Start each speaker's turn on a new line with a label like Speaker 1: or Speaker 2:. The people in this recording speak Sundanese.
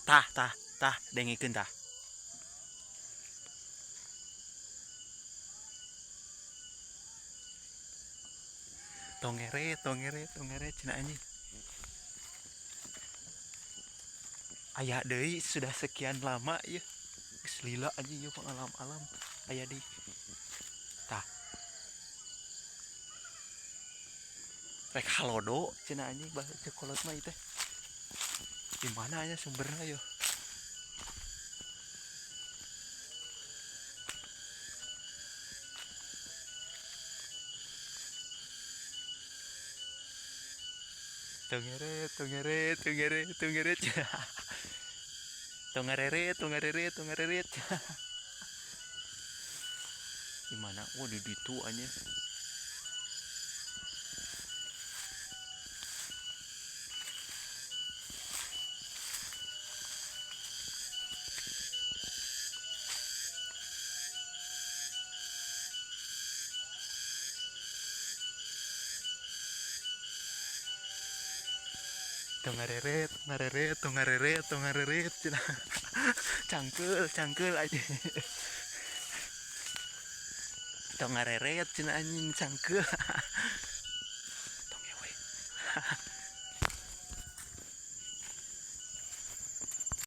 Speaker 1: Tah, tah, tah, dengekeun tah. Tongeret, tongeret, tongeret cenah, anjing. Aya deui, sudah sekian lama ya. Geus lila, anjing, ieu alam-alam. Aya deui. Tah. Rek halodo cenah, anjing, bahasa kolot mah ieu teh. Di mana aya sumberna yo? Tongeret, tongeret, tongeret, tongeret. Tongareret, tongareret, tongareret. Di mana? Oh, di ditu aja. Tongareret, tongareret, tongareret, tongareret. Cangkeul, cangkeul aja. Tongareret cenah, anjing, cangkeul.